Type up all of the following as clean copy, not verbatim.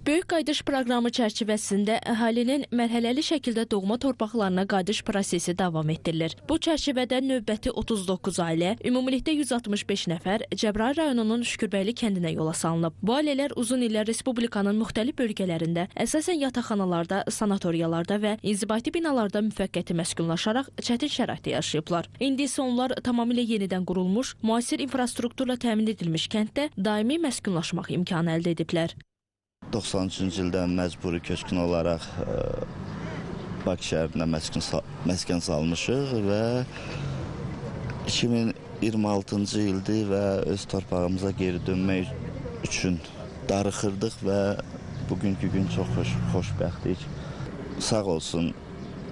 Böyük Qayıdış proqramı çərçivəsində əhalinin mərhələli şəkildə doğma torpaqlarına qayıdış prosesi davam etdirilir. Bu çərçivədə növbəti 39 ailə, ümumilikdə 165 nəfər Cəbrayıl rayonunun Şükürbəyli kəndinə yola salınıb. Bu ailələr uzun illər respublikanın müxtəlif bölgələrində, əsasən yataqxanalarda, sanatoriyalarda və inzibati binalarda müvəqqəti məskunlaşaraq çətin şəraitdə yaşayıblar. İndi isə onlar tamamilə yenidən qurulmuş, müasir infrastrukturla təmin edilmiş kənddə daimi məskunlaşmaq imkanı əldə ediblər. 93-cü ildə məcburi köçkün olaraq Bakı şəhərində məskən salmışıq və 2026-cı ildir və öz torpağımıza geri dönmək üçün darıxırdıq və bugünkü gün çox xoşbəxtik. Sağ olsun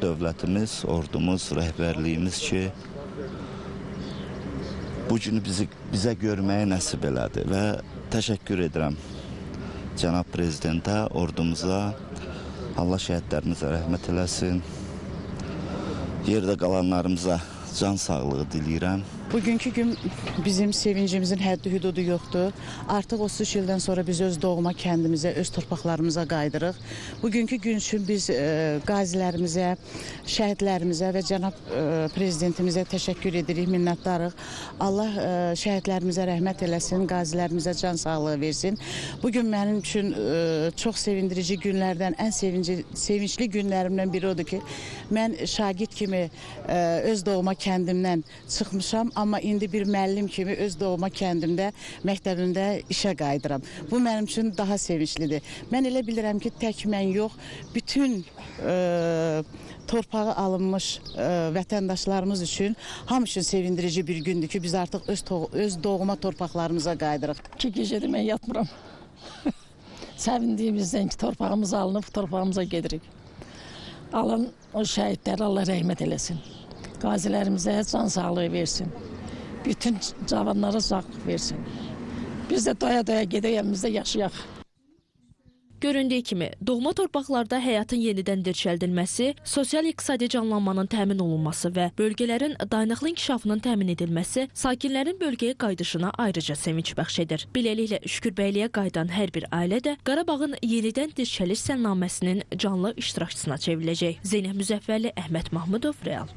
dövlətimiz, ordumuz, rəhbərliyimiz ki, bu günü bizə görməyə nəsib elədi və təşəkkür edirəm Cənab Prezidentə, ordumuza, Allah şəhidlərimizə rəhmət eləsin. Yerdə qalanlarımıza can sağlığı diləyirəm. Bugünkü gün bizim sevincimizin həddi-hüdudu yoxdur. Artıq 33 ildən sonra biz öz doğma kəndimizə, öz torpaqlarımıza qayıdırıq. Bugünkü gün üçün biz qazilərimizə, şəhidlərimizə və cənab prezidentimizə təşəkkür edirik, minnətdarıq. Allah şəhidlərimizə rəhmət eləsin, qazilərimizə can sağlığı versin. Bugün mənim üçün çox sevindirici günlərdən, ən sevincli günlərimdən biri odur ki, mən şagird kimi öz doğma kəndimdən çıxmışam, amma indi bir müəllim kimi öz doğma kəndimdə, məktəbimdə işə qayıdıram. Bu mənim üçün daha sevinclidir. Mən elə bilirəm ki, tək mən yox, bütün torpağı alınmış vətəndaşlarımız üçün, hamı üçün sevindirici bir gündür ki, biz artıq öz doğma torpaqlarımıza qayıdırıq. 2 gecədir mən yatmıram. Sevindiyimizdən ki, torpağımız alınıb, torpağımıza gedirik. Alın o şəhidləri Allah rəhmət eləsin. Qazilərimizə can sağlığı versin. Bütün cavanlara sağlıq versin. Biz də doya-doya gedək, evimizdə yaşayaq. Göründüyü kimi, doğma torpaqlarda həyatın yenidən dirçəldilməsi, sosial-iqtisadi canlanmanın təmin olunması və bölgələrin dayanıqlı inkişafının təmin edilməsi sakinlərin bölgəyə qayıdışına ayrıca sevinç bəxş edir. Beləliklə, Şükürbəyliyə qayıdan hər bir ailə də Qarabağın yenidən dirçəliş sənnaməsinin canlı iştirakçısına çevriləcək. Zeynəb Müzəffərli, Əhməd Mahmudov, Real.